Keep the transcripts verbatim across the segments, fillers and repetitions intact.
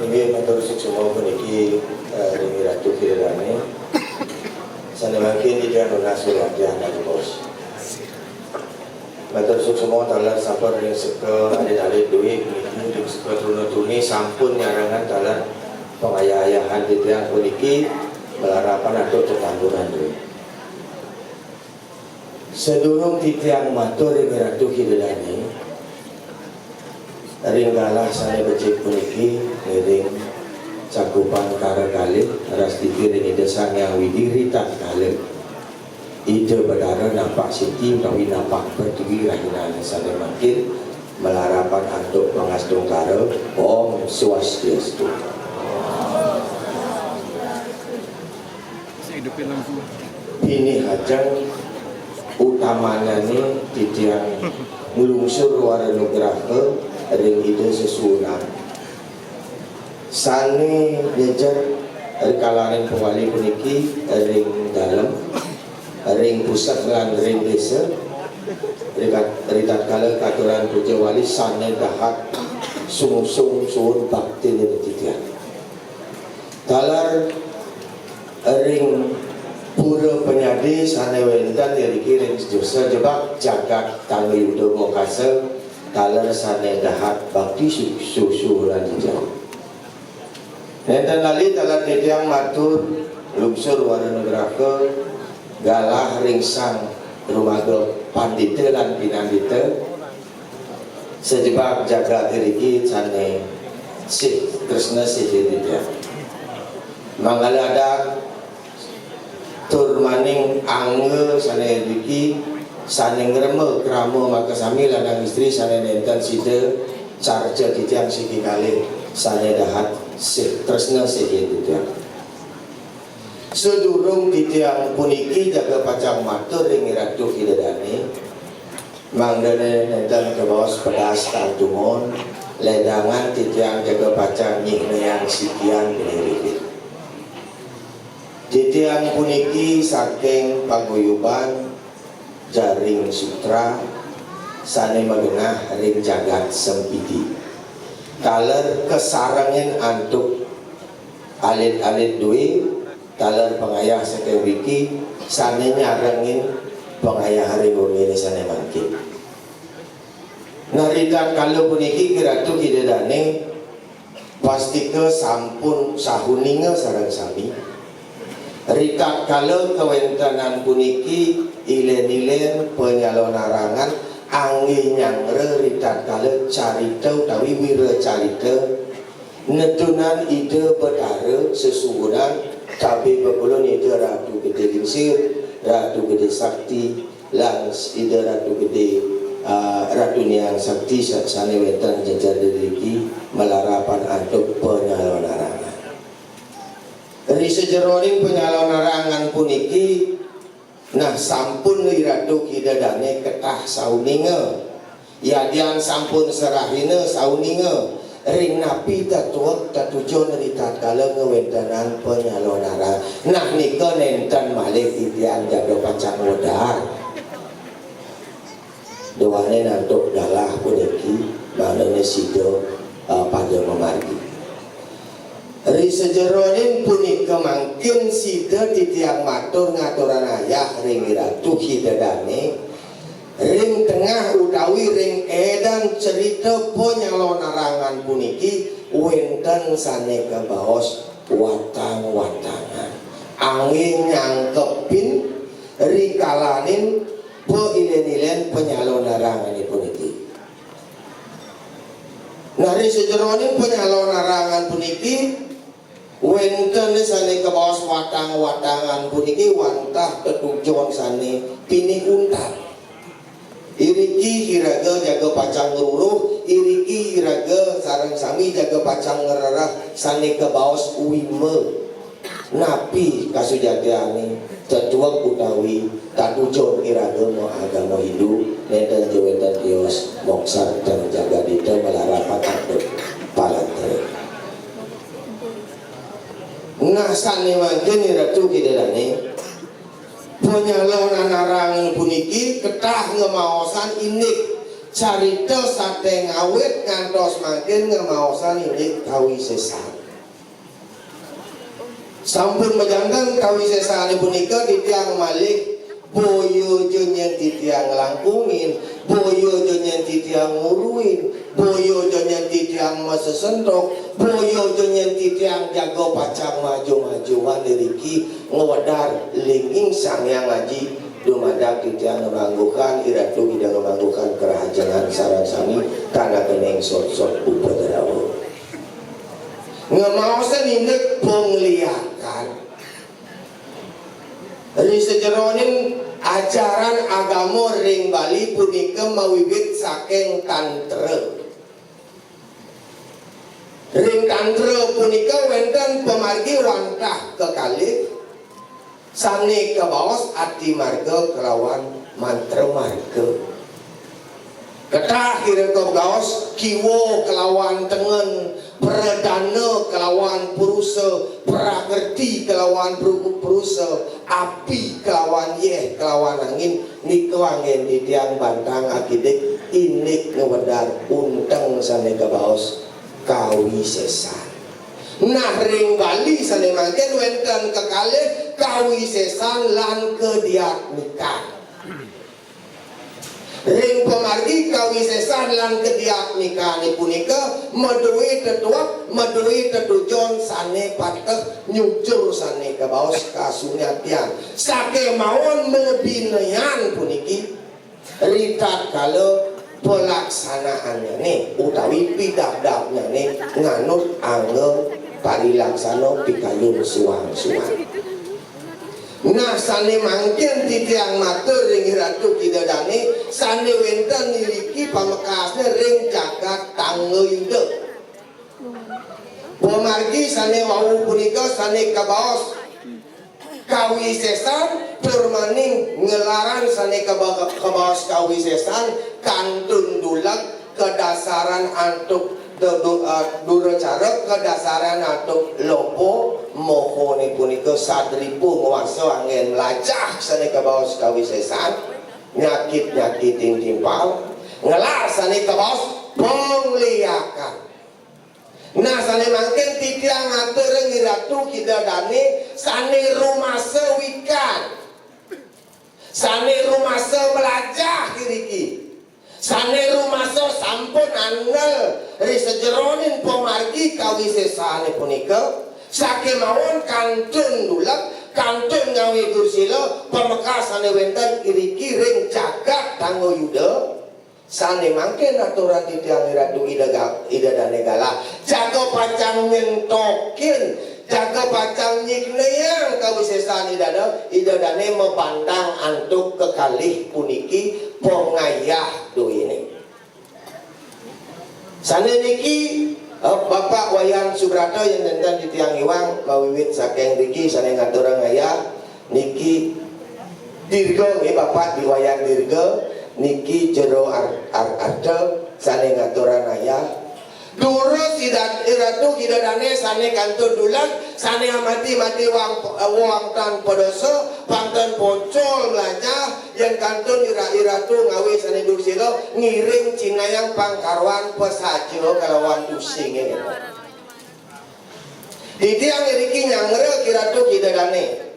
Inggih, matur suksma puniki, eh, ring Ratu Ida Dané. Sané mangkin titiang nunas wilantian dados. Matur suksma taler sampun ring seka alit-alit dué puniki, ring seka truna-truni sampun nyarengang taler pangayah-ayahan titiang puniki malarapan antuk tetanduran dué. Sadurung titiang matur ring Ratu Ida Dané, ring galah sané becik puniki ngiring cakupan kara kalih, rastiti ring Ida Sang Hyang Widhi ritatkala Ida Betara napak siti utawi napak pertiwi rahinané sané mangkin malarapan antuk pangastungkara. Om Swastiastu. Pinih ajeng utamanané titiang nglungsur wara nugraha ring Ida sesuunan. Sané nyejer rikalaning pawali puniki ring dalem, ring pusat lan ring désa, rikat-, ritatkala katuran puja wali sané dahat sungsung suud bakti ring titiang. Taler ring pura panyadi sané wénten iriki ring sajebag jagat Tanggayuda Bongkasa, taler sané dahat bakti su-, susu lan jejal. Nénten lali taler titiang matur lungsur wara nugraha galah ring sang rumaga pandita lan pinandita sajebag jagat iriki sané sih tresna sih titiang. Manggala adat tur maning angga sané iriki sané ngrema krama makasami lanang istri sané nénten sida carca titiang siki kalih sané dahat sih tresna sih titiang. Sadurung titiang puniki jaga pacang matur ring Ratu Ida Dané, mangdané nénten kabaos pedas katumun, ledangan titiang jaga pacang nyihnayang sikian puniki. Titiang puniki saking paguyuban Jaring Sutra sané magenah ring jagat Sempidi. Taler kasarengin antuk alit-alit dué, taler pangayah saking mriki sané nyarengin pangayah ring wenginé sané mangkin. Nah, ritatkala puniki Ratu Ida Dané pastika sampun sahuninga sareng sami. Ritatkala kawéntenan puniki ilén-ilén panyalonarangan anggé nyanggra ritatkala carita utawi wiracarita netunan Ida Betara sesuunan, tabih bekulun Ida Ratu Gedé Lingsir, Ratu Gedé Sakti, lan Ida Ratu Gedé, ah, Ratu Niang Sakti sa-, sané wénten jejer iriki malarapan antuk panyalonarangan. Ri sajeroning panyalonarangan puniki, nah, sampun Ri Ratu Ida Dané ketah sauninga. Yadian sampun sarahina sauninga ring napi tetuek tetujon ritatkala ngawéntenang panyalonarangan. Nah, nika nénten malih titiang jaga pacang wedar. Duaning antuk galah puniki, mangdané sida, eh, pada mamargi. Ri sajeroning punika mangkin sida titiang matur ngaturang ayah ring Ratu Ida Dané, ring tengah utawi ring édan cerita panyalonarangan puniki wénten sané kabaos watang-watangan. Anggé nyangkepin rikalaning pailén-ilén panyalonarangané puniki. Nah, ri sajeroning panyalonarangan puniki, wénten sané kabaos watang-watangan puniki wantah tetujon sané pinih untat. Iriki iraga jaga pacang ngruruh, iriki iraga sareng sami jaga pacang ngrereh sané kabaos wima. Napi kasujatiané tetuek utawi tatujon iraga maagama Hindu, nénten ja wénten tios moksan ten jagadita malarapan antuk palantra. Nah, sané mangkin Ratu Ida Dané, panyalonarangan puniki ketah ngamaosang indik carita saking awit ngantos mangkin ngamaosang indik kawisésan. Sampun majanten kawisésané punika titiang malih boya ja nyén titiang nglangkungin, boya ja nyén titiang nguruin, boya ja nyén titiang masesentok, boya ja nyén titiang jaga pacang maju-majuan iriki ngwedar lingging Sang Hyang Aji dumadak titiang ngamangguhan, Iratu Ida ngamangguhan karahajengan sareng sami tan akening sot-sot upadrawa. Ngemaosan indik pangliakan. Ri sajeroning ajaran agama ring Bali punika mawiwit saking tantra. Ring tantra punika wénten pamargi wantah kekalih sané kabaos ati marga kalawan mantra marga. Ketah irika gaos kiwa kalawan tengen, pradana kalawan purusa, prakriti kalawan pru-, purusa, api kalawan yéh kalawan angin, nika anggén titiang bantang akidik indik ngwedar unteng sané kabaos kawisésan. Nah, ring Bali sané mangkin wénten kekalih kawisésan lan kadiatmikan. Ring pamargi kawisésan lan kadiatmikané punika madué tetuek, madué tetujon sané pateh nyujur sané kabaos kasunyatian. Sakémaon mabinayan puniki ritatkala palaksanaannyané utawi pidabdabnyané nganut angga parilaksana pikayun suang-suang. Nah, sané mangkin titiang matur ring Ratu Ida Dané, sané wénten iriki pamekasné ring jagat Tanggayuda. Pamargi sané wau punika sané kabaos kawisésan, tur malih nglaran sané kaba-, kabaos kawisésan kantun duleg kadasaran antuk du-, du-, eh, duracara, kadasaran antuk loba mohané punika sadripu ngwasa anggén mlajah sané kabaos kawisésan, nyakit-nyakitin timpal, ngelar sané kabaos pangliakan. Nah, sané mangkin titiang ngatur ring Ratu Ida Dané sané rumasa wikan. Sané rumasa mlajah iriki. Sané rumasa sampun andel ri sajeroning pamargi kawisésané punika, sakémaon kantun duleg, kantun ngawé dursila, pamekasané wénten iriki ring jagat Tanggayuda. Sané mangkin aturan titiang Ratu Ida Ga-, Ida Dané galah. Jaga pacang nyentokin, jaga pacang nyiknayang kawisésan Ida Da-, Ida Dané mabantang antuk kekalih puniki pangayah duéné. Sané niki, eh, Bapak Wayan Subrata yén nénten titiang iwang mawiwit saking mriki sané ngaturang ayah. Niki dirga nggih, Bapak Diwayan Dirga, niki Jero Ar-, Ar-, Arta sané ngaturang ayah. Durus Ida, Iratu Ida Dané sané kantun duleg, sané amati-mati wang, wangtan padosa, pantun pocol mlajah, yén kantun ira-, Iratu ngawé sané dursila, ngiring cinayang pangkaruan pasaja kalawan tusingé. Titiang iriki nyangra Iratu Ida Dané.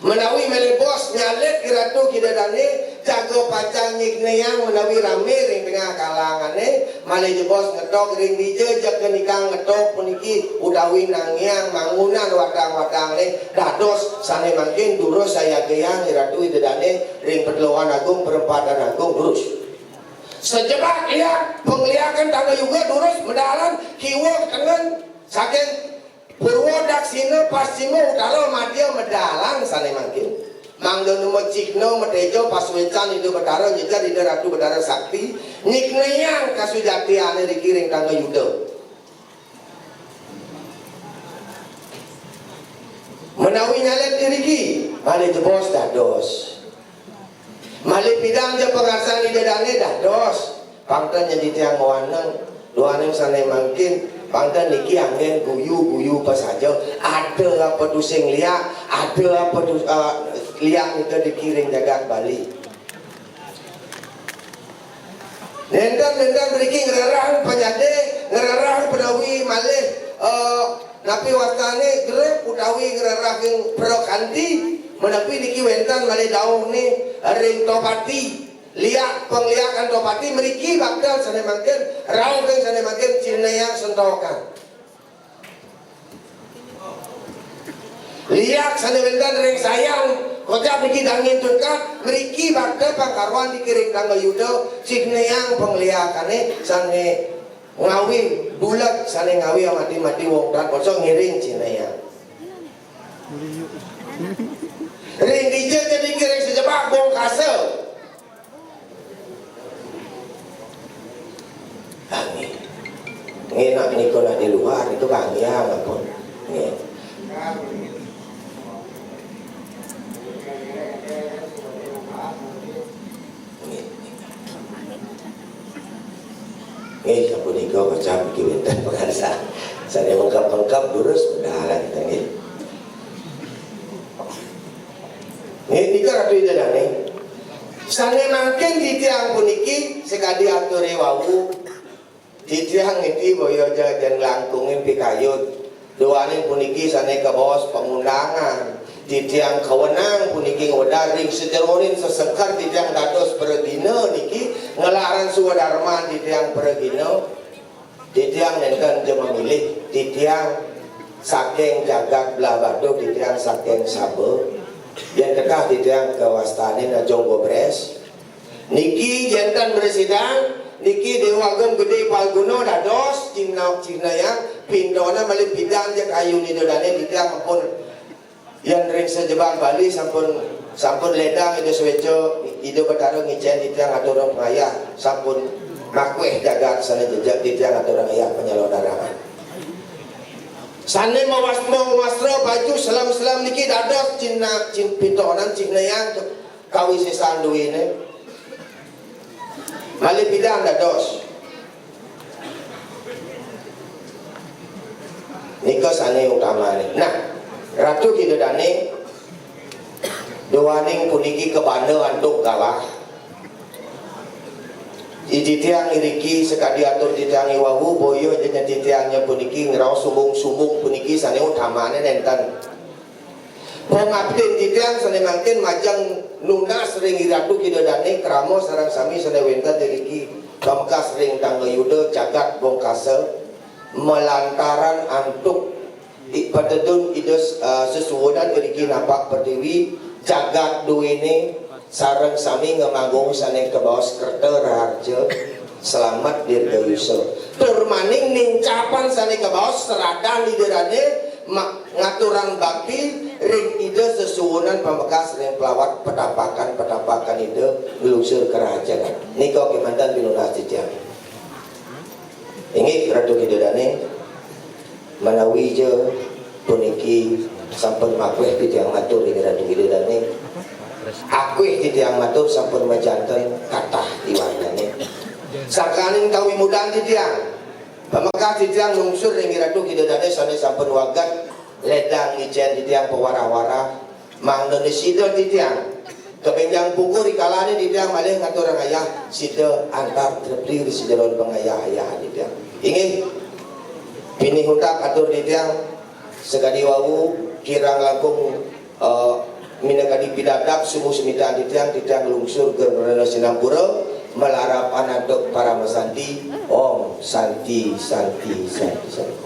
Menawi malih bos nyalit Iratu Ida Dané, jaga pacang nyiknayang menawi ramé ring tengah kalangané, malih jebos ngetok ring dija, jeg nika ngetok puniki utawi nangiang mangunan watang-watangé, dados sané mangkin durus sayagayang Iratu Ida Dané ring Peteloan Agung, Perempatan Agung, durus. Sajebak liak, pangliakan Tanggayuda durus, medalan, kiwa, tengen, saking Purwa, daksina, pascima, utara, madya, medalan sané mangkin. Mangda nu macikna, mateja, pasuécan Ida Betara, nyejar Ida Ratu Betara Sakti, nyiknayang kasujatiané riki ring Tanggayuda. Menawi nyalit iriki, malih jebos dados. Malih pidan ja pangarsan Ida Dané dados. Pangten nyén titiang ngwaneng, duaning sané mangkin, pangten niki anggén guyu-guyu pasaja. Ada apa tusing liak, ada apa tu-, eh, liak nika dikiring jagat Bali. Nénten-nénten mriki ngrereh panyadé, ngrereh penawi malih, eh, Napi wastané grep utawi ngrerah ing prakanti, menapi niki wénten malih dauhné ring Tohpati, liak pangliakan Tohpati, mriki bakta sané mangkin, rauh ring sané mangkin cinayang sentokan. Liak sané wénten ring Sayang, kocap niki dangin tungkat, mriki bakta pangkaruan niki ring Tangga Yuda, cinayang pangliakané sané ngawé buleg, sané ngawé amati-mati wong tan poso ngiring cinayang. Ring dija jadi ngiring sajebak bongkasa. Nggih. Nggih, nak nika nak di luar itu kangiang ampun. Nggih. Nggih. Nggih, sapunika pacang niki wénten pangarsa. Sané mengkep-mengkep durus medal kita nggih. Nggih, nika Ratu Ida Dané. Sané mangkin titiang puniki sakadi aturé wau, titiang niti boya ja jan nglangkungin pikayun. Duaning puniki sané kabaos pangundangan. Titiang kawenang puniki ngwedar ring sajeroning sesengker titiang dados pragina niki nglarang swadarman titiang pragina. Titiang nénten ja mamilih, titiang saking jagat Blahbatuh, titiang saking Saba. Yén tekah titiang kawastanin Ajung Gobres. Niki yén tan mresidang, niki Déwa Agung Gedé Palguna dados cihna, cihnayang pintonan malih pidan ja kayun Ida Dané titiang ampun. Yén ring sajebag Bali sampun, sampun ledang Ida Suéca, Ida Betara ngicén titiang aturang pangayah, sampun makuéh jagat sané jejeg titiang aturang ayah panyalodarangan. Sané mawas-, mawastra baju selem-selem niki dados cihna, cih-, pintonan cihnayang kawisésan duéné. Malih pidan dados. Nika sané utamané. Nah, Ratu Ida Dané, duaning puniki kabanda antuk galah. Titiang iriki sakadi atur titiang i wau, boya ja titiangnya puniki ngraos sumbung-sumbung puniki sané utamané nénten. Pangaptin titiang sané mangkin majeng nunas ring Ratu Ida Dané krama sareng sami sané wénten iriki pamekas ring Tangga Yuda jagat Bongkasa malantaran antuk i-, patedun Ida, eh, sesuunan iriki napak pertiwi jagat duéné sareng sami ngamanggung sané kabaos kerta raharja slamet dirgayusa. Tur maning nincapan sané kabaos seradan Ida Dané ma-, ngaturang bakti ring Ida sesuunan pamekas ring pelawat petapakan-petapakan Ida nglungsur karahajengan. Nika kémanten pinunas titiang. Inggih Ratu Ida Dané, menawi ja puniki sampun makuéh titiang matur ring Ratu Ida Dané. Akuéh titiang matur sampun majanten katah i warnané. Sangkaning kawimudan titiang. Pamekas titiang nglungsur ring Ratu Ida Dané sané sampun wagéd ledang ngicén titiang pawarah-warah. Mangdané sida titiang. Kabénjang pungkur rikalané titiang malih ngaturang ayah sida antar trepti ring sajeroning pangayah-ayahan titiang. Inggih. Pinih untat atur titiang sakadi wau kirang langkung, eh, minakadi pidabdab sumuh sumitan titiang, titiang nglungsur geng rena sinampura malarapan antuk parama santi. Om Santi, Santi, Santi, Santi.